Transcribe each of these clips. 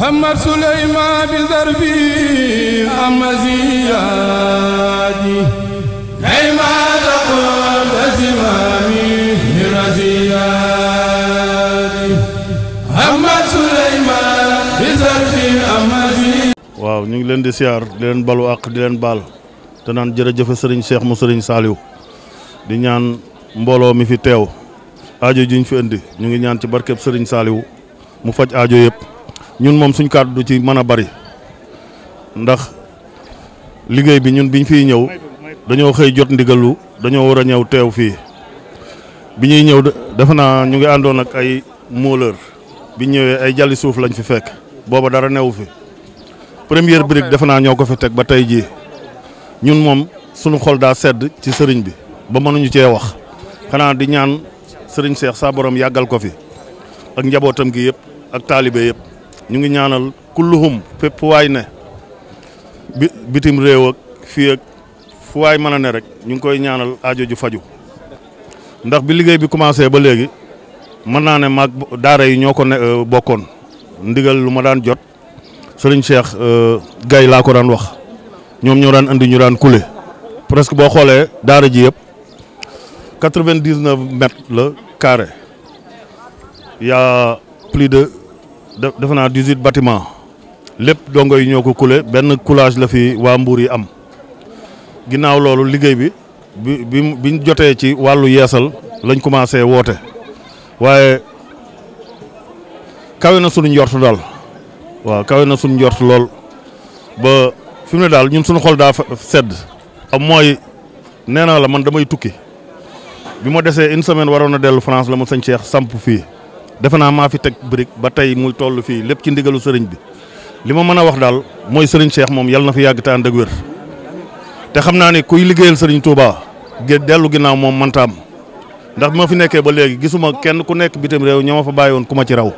محمد سليمان بزربي أمزيادي كيما تقول زمامي رزيادي محمد سليمان بزربي أمزيادي. waaw ñu ngi leen di siyaar di leen balu ak di leen baal te naan jërëjëf Serigne Cheikh mu Serigne Saliou di ñaan mbooloo mi fi teew aajo juñ fi indi ñu ngi ñaan ci barkeb Serigne Saliou mu faj aajo yëpp. ñun moom suñ kàddu du ci mën a bari ndax liggéey bi ñun biñ fiy ñëw dañoo xëy jot ndigalu dañoo war a ñëw teew fii bi ñuy ñëw defe naa ñu ngi àndoon ak ay mooleur bi ñëwee ay jali suuf lañ fi fekk booba dara newu fi première brique defe naa ñoo ko fi teg ba tey jii ñun moom suñu xol daa sedd ci sëriñ bi ba mënuñu cee wax xanaa di ñaan sëriñ Cheikh saa borom yàggal ko fi ak njabootam gi yëpp ak taalibe yëpp. ñu ngi ñaanal kulluhum fépp waay ne bitim réew ak fii ak fu waay mën a ne rek ñu ngi koy ñaanal aajo ju faju ndax bi liggéey bi commencé ba léegi mën naa ne maag daara yi ñoo ko ne bokkoon ndigal lu ma daan jot sëriñ Cheikh Gaye laa ko daan wax ñoom ñoo daan andi ñu daan kule presque boo xoolee daara ji yëpp 99 mètres la carré y a plus de defe naa 18 bâtiments lépp dongo yi ñoo ko kule benn coulage la fi waa Mbour yi am ginnaaw loolu liggéey bi biñ jotee ci wàllu yeesal lañ commencé woote waaye kawe na suñu njort daal waaw kawe na suñu njort lool ba fi mu ne daal ñun suñu xol daa sedd mooy nee naa la man damay tukki bi ma desee une semaine waroon a dellu France la ma sëñ Cheikh samp fii defe naa maa fi teg brique ba tey muy toll fii lépp ci ndigalu sëriñ bi li ma mën a wax daal mooy sëriñ Cheikh moom yàlla na fi yàgg te ànd ak wér te xam naa ne kuy liggéeyal sëriñ Touba dellu ginnaaw moom mënta am ndax bi ma fi nekkee ba léegi gisuma kenn ku nekk bitim réew ñoo ma fa bàyyi woon ku ma ci raw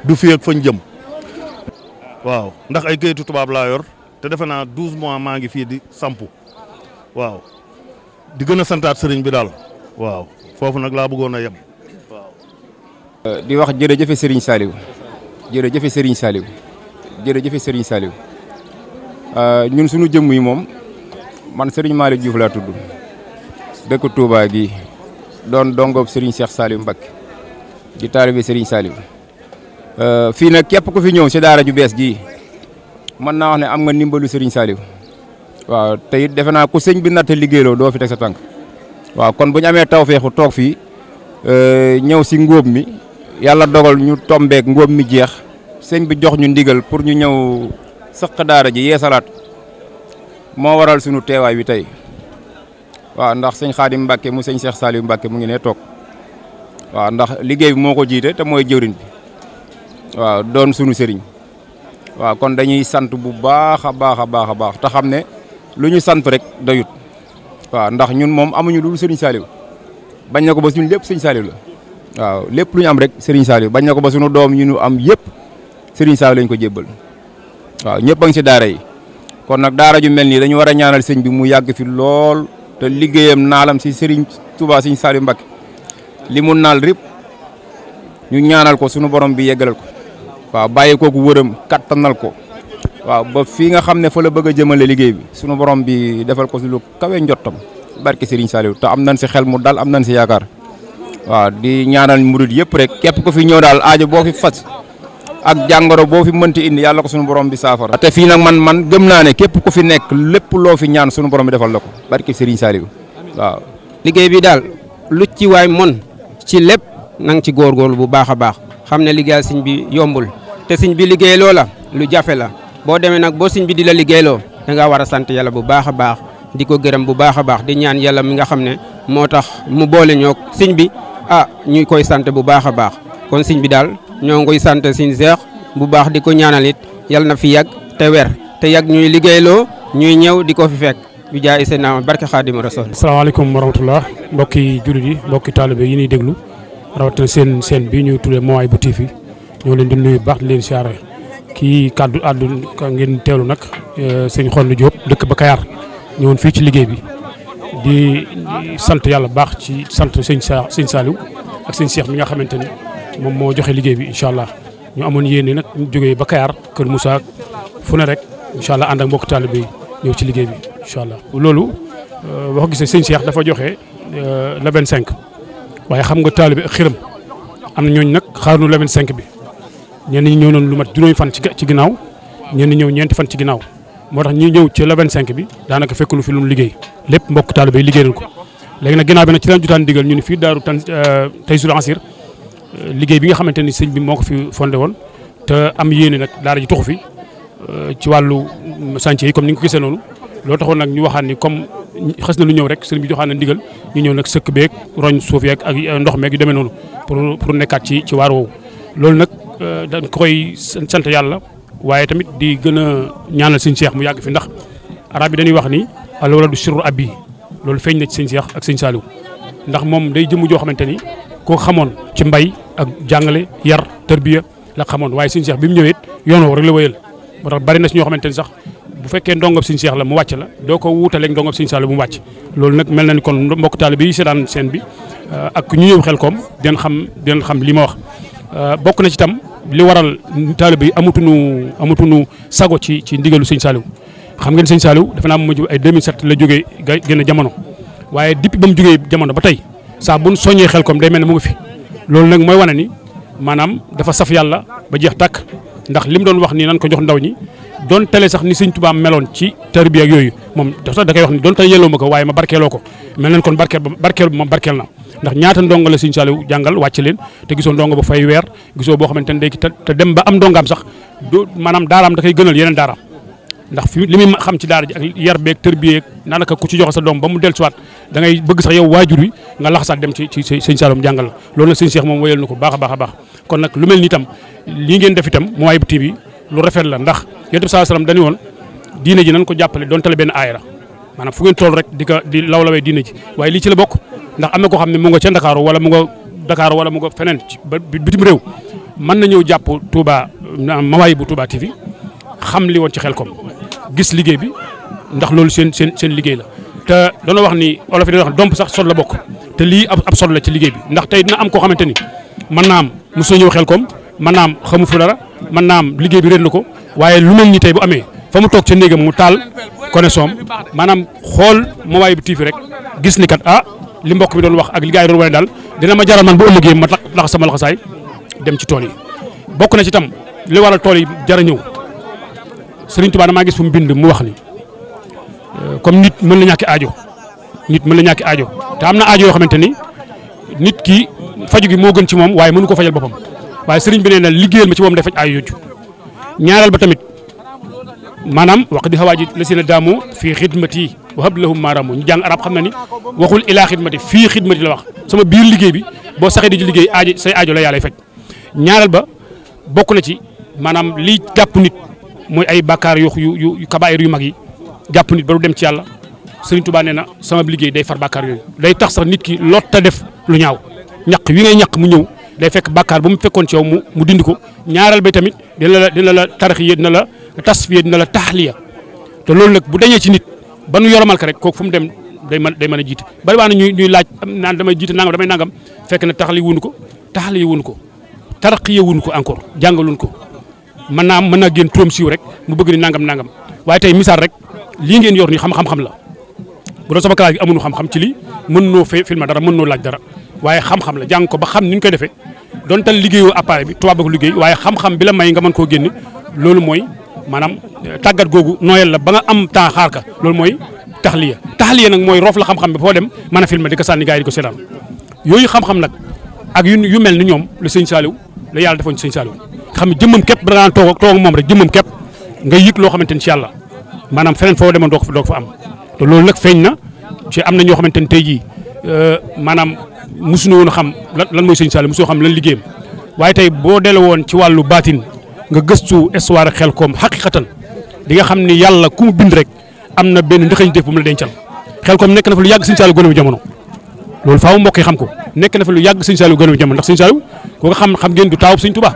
du fi ak fañ jëm waaw ndax ay këyitu tubaab laa yor te defe naa 12 mois maa ngi fii di sampu waaw di gën a santaat sëriñ bi daal waaw foofu nag laa bëggoon a yem. di wax jërëjëf Serigne Saliou jërëjëf Serigne Saliou jërëjëf Serigne Saliou ñun suñu jëmm yi moom man Serigne Malick Diouf laa tudd dëkk Touba gi doon dongob Serigne Cheikh Saliou Mbacké di taalibe Serigne Saliou fii nag képp ku fi ñëw si daara ju bees ji mën naa wax ne am nga ndimbalu Serigne Saliou waaw te it defe naa ku sëñ bi natt liggéeyloo doo fi teg sa tànk waaw kon bu ñu amee tawfeexu toog fii ñëw si ngóob mi yàlla dogal ñu tombeek ngóob mi jeex sëñ bi jox ñu ndigal pour ñu ñëw sëq daara ji yeesalaat moo waral sunu teewaay bi tey waaw ndax sëñ Xaadim Mbàkke mu sëñ Cheikh Saliou Mbàkke mu ngi ne toog waaw ndax liggéey bi moo ko jiite te mooy jëwriñ bi waaw doon sunu sëriñ waaw kon dañuy sant bu baax a baax a baax a baax te xam ne lu ñu sant rek doyut waaw ndax ñun moom amuñu lu sëriñ Saliou bañ na ko ba suñu lépp sëriñ Saliou la waaw lépp lu ñu am rek Serigne Saliou bañ na ko ba sunu doom yi ñu am yëpp Serigne Saliou lañ ko jébbal waaw ñëpp a ngi si daara yi kon nag daara ju mel nii dañu war a ñaanal sëñ bi mu yàgg fi lool te liggéeyam naalam si Serigne Touba Serigne Saliou Mbacké li mu naal rip ñu ñaanal ko sunu borom bi yeggalal ko waaw bàyyi kooku wëram kattanal ko waaw ba fii nga xam ne fa la bëgg a jëmale liggéey bi sunu borom bi defal ko si lu kawe njottam barke Serigne Saliou te am nañ si xel mu dal am nañ si yaakaar waaw di ñaanal murid yëpp rek képp ko fi ñëw daal aajo boo fi fas ak jàngoro boo fi mënti indi yàlla ko sunu borom bi saafara. te fii nag man gëm naa ne képp ku fi nekk lépp loo fi ñaan sunu borom bi defal la ko barke Serigne Saliou waaw. liggéey bi daal lu ci waay mon ci lépp na nga ci góorgóorlu bu baax a baax xam ne liggéeyal sëñ bi yombul te sëñ bi liggéey loo la lu jafe la boo demee nag boo sëñ bi di la liggéeyloo da ngaa war a sant yàlla bu baax a baax di ko gërëm bu baax a baax di ñaan yàlla mi nga xam ne moo tax mu boole ñoo sëñ bi ñuy koy sant bu baax a baax kon sëñ bi daal ñoo ngi koy sant sëñ Seex bu baax di ko ñaanal it yàlla na fi yàgg te wer te yàgg ñuy liggéeyloo ñuy ñëw di ko fi fekk bi jaay seen barke Xaadimu Rasuul. asalaamaaleykum wa rahmatulah mbokki jullit yi mbokki taalibe yi ñuy déglu rawatina seen bi ñu tuddee Mawahibou TV ñoo leen di nuyu baax di leen siyaare kii kaddu àddu ngeen teewlu nag sëñ Xollu Diop dëkk ba Kayar ñëwoon fii ci liggéey bi di sant yàlla baax ci sant sëñ Saliou ak sëñ Cheikh mi nga xamante ni moom moo joxe liggéey bi incha allah ñu amoon yéene nag ñu jógee ba Kayar Kër Moussa fu ne rek incha allah ànd ak mbokk taalibe bi ñëw ci liggéey bi incha allah. loolu boo ko gisee sëñ Cheikh dafa joxe le 25 waaye xam nga taalibe ak xiram am na ñooñu nag xaaruñu le 25 bi ñenn ñi ñëw noonu lu mat juróomi fan ci ginnaaw ñenn ñi ñëw ñeenti fan ci ginnaaw moo tax ñi ñëw ci le 25 bi daanaka fekk lu fi lu liggéey lépp mbokk taalibe yi liggéey nañ ko. léegi nag ginnaaw bi nag ci lañ jotaan digal ñu ni fii daaru Taysiroul Assir liggéey bi nga xamante ni sëñ bi moo ko fi fondé woon te am yéene nag daara ji tuxu fi ci wàllu chantier yi comme ni nga ko gisee noonu loolu taxoon nag ñu waxaat ni comme xas na lu ñëw rek sëñ bi joxaan na ndigal ñu ñëw nag sëkk beeg roñ suuf yeeg ak ndox meeg yu demee noonu pour nekkaat ci waar woowu. loolu nag dañ koy sant yàlla waaye tamit di gën a ñaanal sëñ Cheikh mu yàgg fi ndax arab yi dañuy wax ni al waladu sirru abi loolu feeñ na ci sëñ Cheikh ak sëñ Saliou ndax moom day jëmm joo xamante ni koo xamoon ci mbay ak jàngale yar tërbiya la xamoon waaye sëñ Cheikh bi mu ñëwee yoon woo rek la wëyal moo tax bari na si ñoo xamante ni sax bu fekkee ndongob sëñ Cheikh la mu wàcc la doo ko wuutaleeg ndongob sëñ Saliou bu mu wàcc. loolu nag mel na ni kon mbokk taalibe yi seetaan seen bi ak ñu ñëw Xelkom dinañ xam li ma wax bokk na ci tam li waral taalibe yi amatuñu sago ci ndigalu sëñ Saliou. xam ngeen sëñ Saliou dafa naa mujj ay 2007 la jógee génn jamono waaye depuis ba mu jógee jamono ba tey saa bu ñu soññee Xelkom day mel ne mu ngi fi loolu nag mooy wane ni maanaam dafa saf yàlla ba jeex tàkk ndax li mu doon wax nii nan ko jox ndaw ñi doon tele sax ni sëñ Tuubaa meloon ci tarbiya ak yooyu moom da koy wax ni doon tele yelloo ma ko waaye ma barkeeloo ko mel nañ kon barkeel moom barkeel na ndax ñaata ndongo la sëñ Saliou jàngal wàcc leen te gisoo ndongo ba fay weer gisoo boo xamante ne day te dem ba am ndongaam sax maanaam daaraam da koy gënal yeneen daaraam ndax fi li muy xam ci daara ji ak yar beeg tërbiyeeg daanaka ku ci joxe sa doom ba mu dellusiwaat da ngay bëgg sax yow waajur wi nga laxasaat dem ci sëñ Saliou jàngal la loolu nag sëñ Cheikh moom wéyal na ko baax a baax kon nag lu mel ni itam lii ngeen def itam Mawahibou TV lu rafet la ndax Yonent bi sallallahu alayhi wasallam dañu woon diine ji nañ ko jàppale doon tale benn aaya la maanaam fu ngeen toll rek di lawlawee diine ji waaye lii ci la bokk ndax am na koo xam ne mu nga ca Ndakaaru wala mu nga Dakar wala mu nga feneen ba bitim réew mën na ñëw jàpp Touba Mawahibou Touba TV xam li woon ci Xelkom gis liggéey bi ndax loolu seen liggéey la te doona wax ni olof yi dañuy wax domp sax sol la bokk te lii ab sol la ci liggéey bi ndax tey dina am koo xamante ni mën naa am mosoo ñëw Xelkom mën naa am xamu fu dara mën naa am liggéey bi réer na ko waaye lu mel ni tey bu amee fa mu toog ca néegam mu taal connexion maanaam xool Mawahibou TV rek gis ni kat li mbokk mi doon wax ak li gars yi doon wane daal dina ma jaral man bu ëllëgee ma lax sama laxasaay dem ci tool yi bokk na ci tam li waral tool yi jar a ñëw Sëriñ Tuubaa damaa gis fu mu bind mu wax ni comme nit mën na ñàkki aajo te am na aajo yoo xamante ni nit ki faju gi moo gën ci moom waaye mënu ko fajal boppam waaye sëriñ bi nee na liggéeyal ma ci moom day faj aajo yooju ñaareel ba tamit maanaam wax di xawaaji la seen a daamoo fii xidmati wa hab lahum maaraamu ñu jàng arab xam na ni waxul ilaa xidmati fii xidmati la wax sama biir liggéey bi boo saxee di ci liggéey aajo say aajo la yàlla faj ñaareel ba bokk na ci maanaam lii jàpp nit mooy ay bàkkaar yu kabaayir yu mag yi jàpp nit ba du dem ci yàlla Sëriñ Tuubaa nee na sama liggéey day far bàkkaar yooyu day tax sax nit ki lotta def lu ñaaw ñaq wi ngay ñaq mu ñëw day fekk bàkkaar bu mu fekkoon ci yow mu dindi ko ñaareel ba tamit dina la tarxiya dina la tasfiya dina la taxliya te loolu nag bu dañee ci nit ba nu yoromal ko rek kooku fu mu dem day mën a jiite bari waa na ñuy laaj naan damay jiite nangam damay nangam fekk na taxliya wuñu ko tarxiya wuñu ko encore jàngaluñu ko mën naa génn turam siiw rek mu bëgg ni nangam waaye tey misaal rek lii ngeen yor ni xam-xam la bu doon sama classe gi amuñu xam-xam ci lii mën noo filma dara mën noo laaj dara waaye xam-xam la jàng ko ba xam ni ñu koy defee doon tal liggéeyoo appareil bi tubaab ko liggéey waaye xam-xam bi la may nga mën koo génne loolu mooy maanaam tàggat googu nooyal la ba nga am temps xaar ka loolu mooy taxliya nag mooy roof la xam-xam bi foo dem mën a filmer di ko sànni gars yi di ko seetaan yooyu xam-xam nag ak yu mel ni ñoom la sëñ Saliou la yàlla defoon ci sëñ Saliou xam ne jëmmam képp da daan toog ak moom rek jëmmam képp nga yëg loo xamante ni ci yàlla maanaam feneen foo demoon doo ko fa am te loolu nag feeñ na ci am na ñoo xamante ni tey jii maanaam mosuñu woon a xam lan mooy sëñ Saliou mosoo xam lan liggéeyam waaye tey boo delloo woon ci wàllu baatin nga gëstu histoire Xelkom xaqiqatan di nga xam ni yàlla ku mu bind rek am na benn ndëxëñ def bu mu la dencal Xelkom nekk na fa lu yàgg sëñ Saliou gënu jamono loolu faaw mbokk yi xam ko nekk na fa lu yàgg sëñ Saliou gënu jamono ndax sëñ Saliou ko nga xam ngeen du taawub sëñ Touba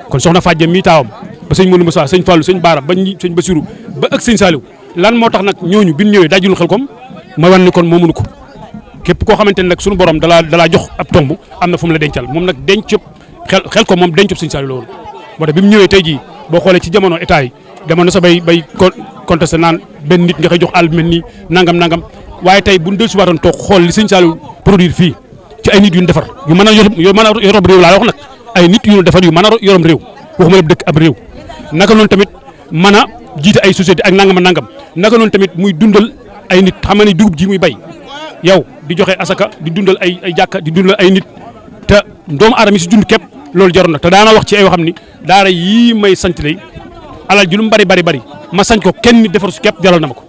kon soxna Fadja mii taawam ba sëñ Modou Moussa sëñ Fallou sëñ Baara ba sëñ Bassirou ba ak sëñ Saliou lan moo tax nag ñooñu bi ñu ñëwee dajul Xelkom ma wan ni kon moomuñu ko képp koo xamante ne nag suñu borom dalaa jox ab tomb am na fu mu la dencal moom nag dencub Xelkom moom dencub sëñ Saliou la woon moo tax bi mu ñëwee tey jii boo xoolee ci jamono état yi demoon na sa bay contesté naan benn nit nga koy jox àll mel nii nangam waaye tey bu ñu dellu si waatoon toog xool li sëñ Saliou produire fii ci ay nit yu ñu defar yu mën a yorob réew laa wax nag ay nit yu ñu defar yu mën a yorom réew waxuma la dëkk ab réew naka noonu tamit mën a jiite ay société ak nangam naka noonu tamit muy dundal ay nit xam nga ni dugub ji muy bay yow di joxe asaka di dundal ay jàkka di dundal ay nit te doomu aadama yi si dund képp loolu jaroon na te daana wax ci ay waxam ni daara yii may sant lay alal ji lu mu bari ma sañ ko kenn nit defaru si képp jaral na ma ko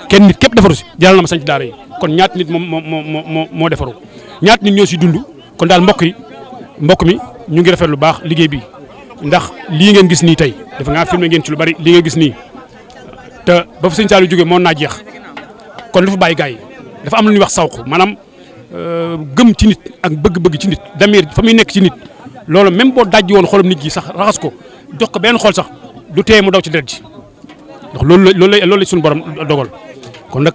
kenn nit képp defaru si jaral na ma sañ ci daara yi kon ñaat nit moo defaru ñaat nit ñoo si dund kon daal mbokk mi ñu ngi rafet lu baax liggéey bi ndax lii ngeen gis nii tey dafa ngaa filmé ngeen ci lu bari lii ngeen gis nii te ba fa sëñ Saliou jógee moo naa jeex kon lu fa bàyyi gars yi dafa am lu ñuy wax sawq maanaam gëm ci nit ak bëgg-bëgg ci nit damir fa muy nekk ci nit loolu même boo dajji woon xolam nit ji sax raxas ko jox ko benn xol sax du tee mu daw ci deret ji ndax loolu la suñu borom dogal kon nag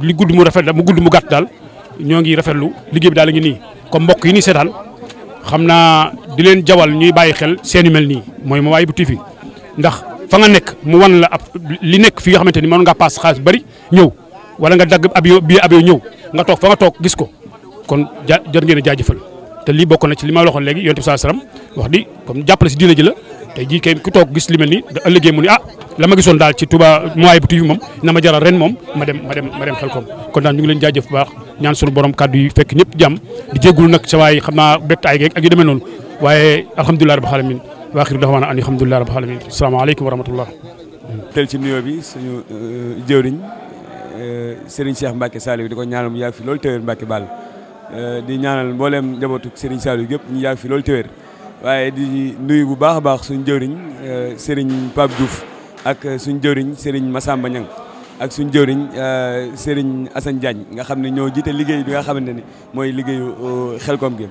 li gudd mu rafet mu gudd mu gàtt daal ñoo ngi rafetlu liggéey bi daal la ngi nii comme mbokk yi nii seetaan xam naa di leen jawal ñuy bàyyi xel seen yu mel nii mooy Mawahibou TV ndax fa nga nekk mu wan la ab li nekk fii nga xamante ni mën nga paas xaalis bari ñëw wala nga dagg avion ñëw nga toog fa nga toog gis ko kon jot ngeen a jaajëfal te lii bokk na ci li ma waxoon léegi yonent bi sallallahu alayhi wasallam wax di comme jàppale si diina ji la tey jii kay ku toog gis li mel ni da ëllëgee mu ni la ma gisoon daal ci Touba Mawahibou TV moom na ma jaral ren moom ma dem Xelcom kon daal ñu ngi leen jaajëf bu baax ñaan sunu borom kàddu yi fekk ñëpp jàmm di jéggul nag sa waay xam naa bettaay geeg ak yu demee noonu waaye alhamdulilah rabbil alamin wa axiru da'waana an alhamdulilah rabbil alamin asalaamaaleykum wa rahmatullah tel ci nuyoo bi suñu jëwriñ Serigne Cheikh Mbacke Saliou di ko ñaanal mu yàgg fi loolu téwér Mbacke Ball di ñaanal mbooleem njabootu Serigne Saliou gépp ñu yàgg fi loolu téwér waaye di nuyu bu baax a baax suñu jëwriñ Serigne Pape Diouf ak suñu jëwriñ Serigne Massamba Niang ak suñu jëwriñ Serigne Assane Diagne nga xam ne ñoo jiite liggéey bi nga xamante ni mooy liggéeyu Xelcom gi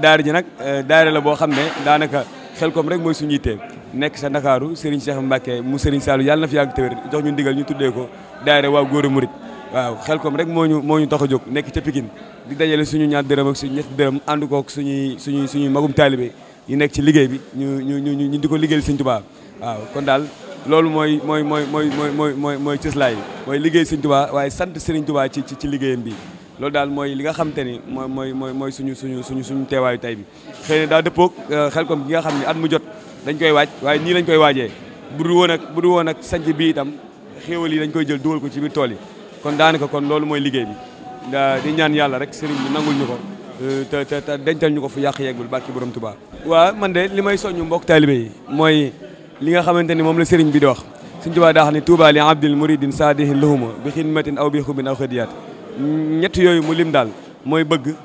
daara ji nag daara la boo xam ne daanaka Xelcom rek mooy suñu yitte nekk sa Ndakaaru Serigne Cheikh Mbacke mu Serigne Saliou yàlla na fi yàgg téwér jox ñu ndigal ñu tuddee ko daara waaw góor a murit waaw Xelcom rek moo ñu tax a jóg nekk ca Pikine di dajale suñu ñaar dërëm ak suñu ñetti dërëm ànd kook suñuy magum taalibe yi nekk ci liggéey bi ñu di ko liggéeyal Sëñ Tuubaa waaw kon daal loolu mooy cëslaay mooy liggéey Sëñ Tuubaa waaye sant Serigne Touba ci liggéeyam bi loolu daal mooy li nga xamante ni mooy suñu teewaayu tay bi xëy na daa dëppoog Xelcom gi nga xam ne at mu jot dañ koy waaj waaye nii lañ koy waajee bu du woon ak sanc bi itam xéewal yi dañ koy jël dugal ko ci biir tool yi kon daanaka kon loolu mooy liggéey bi di ñaan yàlla rek Serigne bi nangul ñu ko te dencal ñu ko fu yàq yeggul barki borom Touba. waaw man de li may soññu mbokk taalibe yi mooy li nga xamante ni moom la Serigne bi di wax Sëñ Tuubaa daa xam ne Touba li abdil muridin saadihin lahuma bi xidmatin aw bi xubin aw xëdiyaat ñett yooyu mu lim daal mooy bëgg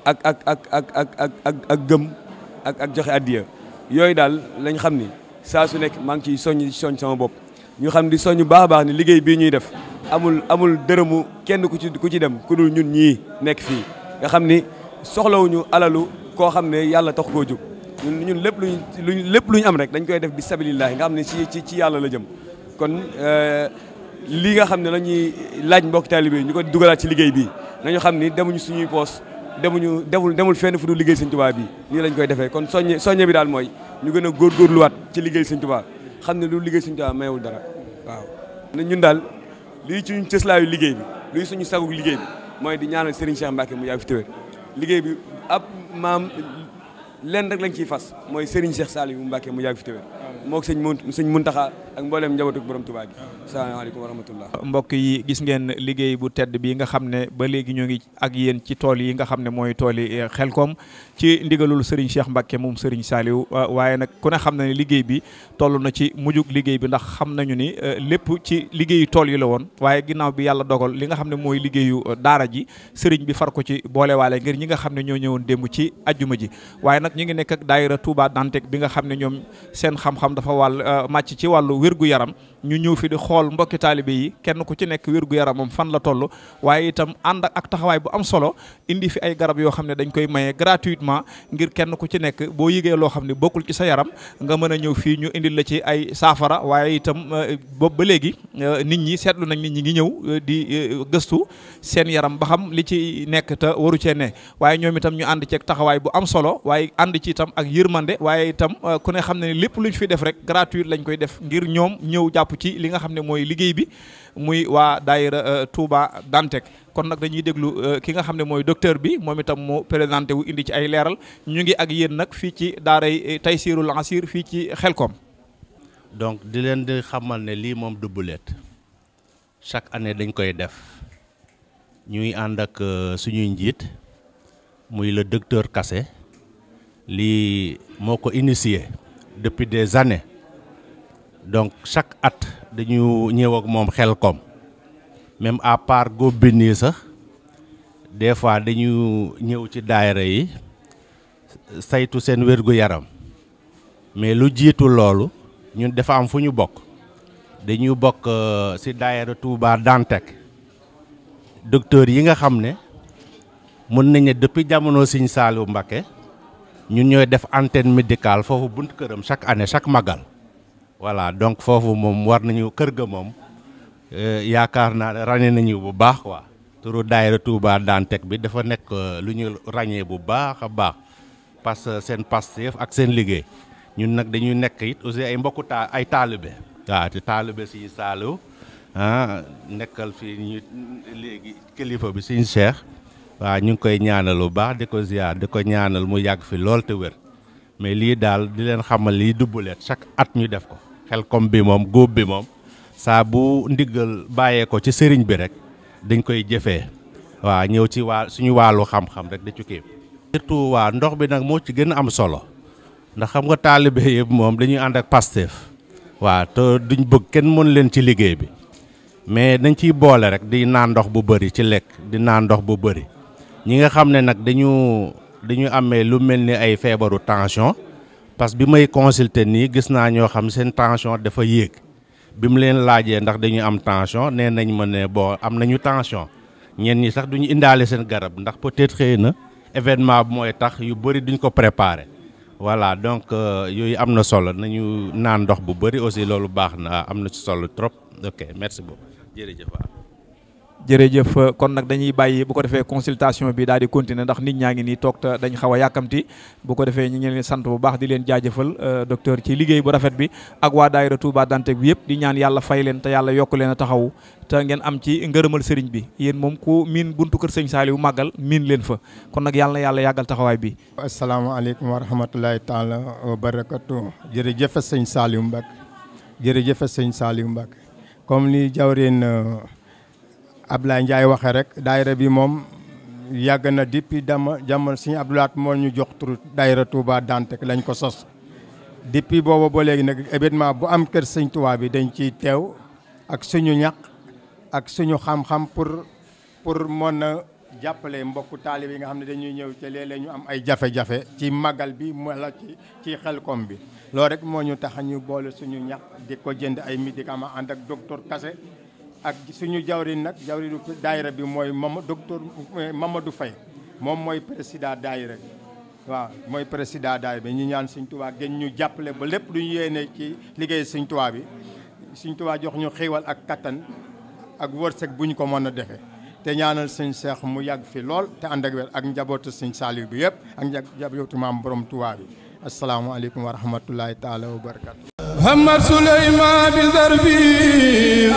ak gëm ak joxe addiya yooyu daal lañ xam ni saa su nekk maa ngi ciy soññ sama bopp ñu xam di soññ baax a baax ni liggéey bii ñuy def amul dërëmu kenn ku ci dem ku dul ñun ñii nekk fii nga xam ni soxlawuñu alalu koo xam ne yàlla tax koo jóg ñun lépp luñ am rek dañ koy def bi sabilillahi nga xam ne ci yàlla la jëm kon lii nga xam ne la ñuy laaj mbokk taalibe yi ñu ko dugalaat ci liggéey bii nañu xam ni demuñu suñuy poos demul fenn fu dul liggéey Sëñ Tuubaa bi nii lañ koy defee kon soññe bi daal mooy ñu gën a góorgóorluwaat ci liggéey Sëñ Tuubaa xam ne lu liggéey Sëñ Tuubaa mayewul dara waaw ñun daal lii suñu cëslaayu liggéey bi lii suñu sagu liggéey bi mooy di ñaanal Serigne Cheikh Mbacke mu yàgg fi téwér liggéey bi ab maam lenn rek lañ ciy fas mooy Serigne Cheikh Saliou Mbacke mu yàgg fi téwér moog sëñ Muntaxa ak mbooleem njabootu borom Tuubaa gi salaamaaleykum wa rahmatullah mbokk yi gis ngeen liggéey bu tedd bi nga xam ne ba léegi ñoo ngi ak yéen ci tool yi nga xam ne mooy tool yi Xelcom ci ndigalul Serigne Cheikh Mbacke moom Serigne Saliou waaye nag ku ne xam na ne liggéey bi toll na ci mujjug liggéey bi ndax xam nañu ni lépp ci liggéeyu tool yi la woon waaye ginnaaw bi yàlla dogal li nga xam ne mooy liggéeyu daara ji Serigne bi far ko ci boolewaale ngir ñi nga xam ne ñoo ñëwoon démb ci ajjuma ji waaye nag ñu ngi nekk ak daayira Touba Dantec bi nga xam ne ñoom seen xam-xam xam-xam dafa màcc ci wàllu wér-gu-yaram ñu ñëw fi di xool mbokki taalibe yi kenn ku ci nekk wér-gu-yaramam fan la toll waaye itam ànd ak taxawaay bu am solo indi fi ay garab yoo xam ne dañ koy maye gratuitement ngir kenn ku ci nekk boo yëgee loo xam ne bokkul ci sa yaram nga mën a ñëw fii ñu indil la ci ay saafara waaye itam boobu ba léegi nit ñi seetlu nañ nit ñi ngi ñëw di gëstu seen yaram ba xam li ci nekk te waru cee ne waaye ñoom itam ñu ànd ceeg taxawaay bu am solo waaye ànd ci itam ak yërmande waaye itam ku ne xam ne lépp luñ fi def rek gratuit lañ koy def ngir ñoom ñëw jàpp ci li nga xam ne mooy liggéey bi muy waa daayira Touba Dantec kon nag dañuy déglu ki nga xam ne mooy docteur bi moom itam mu présenté wu indi ci ay leeral ñu ngi ak yéen nag fii ci daaray Taysirul Asir fii ci Xelkom. donc di leen di xamal ne lii moom du bulet chaque année dañ koy def ñuy ànd ak suñuy njiit muy le docteur Kassé lii moo ko initié depuis des années donc chaque at dañu ñëw ak moom Xelkom même à part góob bi nii sax des fois dañu ñëw ci daayira yi saytu seen wér-gu-yaram mais lu jiitu loolu ñun dafa am fu ñu bokk dañu bokk ci daayira Touba Dantec docteur yi nga xam ne mën nañ ne depuis jamono Sëñ Saliou Mbacké ñun ñooy def antenne médicale foofu bunt këram chaque année chaque magal voilà donc foofu moom war nañu kër ga moom yaakaar naa ne ràññee nañu bu baax quoi turu daayira Touba Dantec bi dafa nekk lu ñu ràññee bu baax a baax parce que seen Pastef ak seen liggéey ñun nag dañuy nekk it aussi ay mbokku ay taalibe waaw te taalibe Sëñ Saliou nekkal fii ñu léegi kilifa bi Sëñ Cheikh waaw ñu ngi koy ñaanal bu baax di ko ziar di ko ñaanal mu yàgg fi lool te wér mais lii daal di leen xamal lii dubbuleet chaque at ñu def ko Xelkom bi moom góob bi moom saa bu ndigal bàyyee ko ci sëriñ bi rek dañ koy jëfee waaw ñëw ci suñu wàllu xam-xam rek da ci kii surtout waa ndox bi nag moo ci gën a am solo ndax xam nga taalibe yëpp moom dañuy ànd ak Pastef waaw te duñ bëgg kenn mën leen ci liggéey bi mais dañ ciy boole rek di naan ndox bu bëri ci lekk di naan ndox bu bëri ñi nga xam ne nag dañu amee lu mel ni ay feebaru tension parce que bi may consulter nii gis naa ñoo xam seen tension dafa yéeg bi mu leen laajee ndax dañu am tension nee nañ ma ne bon am nañu tension ñenn ñi sax duñu indaale seen garab ndax peut-être xëy na événement bi mooy tax yu bëri duñ ko préparer voilà donc yooyu am na solo nañu naan ndox bu bëri aussi loolu baax na am na ci solo trop ok merci beaucoup jërëjëf. jërëjëf kon nag dañuy bàyyi bu ko defee consultation bi daal di continuer ndax nit ñaa ngi nii toog te dañ xaw a yàkkamti bu ko defee ñu ngi leen sant bu baax di leen jaajëfal docteur ci liggéey bu rafet bi ak waa daayira Touba Dantec bi yëpp di ñaan yàlla fay leen te yàlla yokk leen a taxawu te ngeen am ci ngërëmal sëriñ bi yéen moom ku miin buntu kër sëñ Saliou màggal miin leen fa kon nag yàlla na yàlla yàggal taxawaay bi. asalaamaaleykum wa rahmatulahi taala wa barakatu jërëjëf sëñ Saliou Mbacké jërëjëf sëñ Saliou Mbacké comme ni jawreen Ablaye Ndiaye waxee rek daayira bi moom yàgg na depuis jamono Sëñ Abdoulaat moo ñu jox tur daayira Touba Dantec lañ ko sos depuis boobu ba léegi nag événement bu am kër Sëñ Touba bi dañ ciy teew ak suñu ñaq ak suñu xam-xam pour mën a jàppale mbokku taalibe yi nga xam ne dañuy ñëw te léeg-léeg ñu am ay jafe-jafe ci magal bi wala ci Xelkom bi loolu rek moo ñu tax ñu boole suñu ñaq di ko jënd ay médicaments ànd ak docteur Kassé ak suñu jawrin nag jawrinu daayira bi mooy docteur Mamadou Faye moom mooy président daayira waaw mooy président daayira bi ñu ñaan Sëñ Tuubaa gën ñu jàppale ba lépp lu ñu yéene ci liggéey Sëñ Tuubaa bi Sëñ Tuubaa jox ñu xéewal ak kattan ak wërsëg bu ñu ko mën a defee te ñaanal Sëñ Cheikh mu yàgg fi lool te ànd ak wér ak njabootu Sëñ Saliou bi yëpp ak njabootu maam borom Tuubaa bi asalaamaaleykum wa rahmatullahi taala wa barakatu Muhammad Suleyman bi zarfi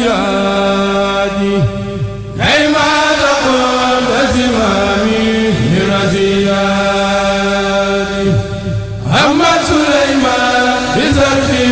amaziyadi kayma taqul azimami raziyadi Muhammad Suleyman bi zarfi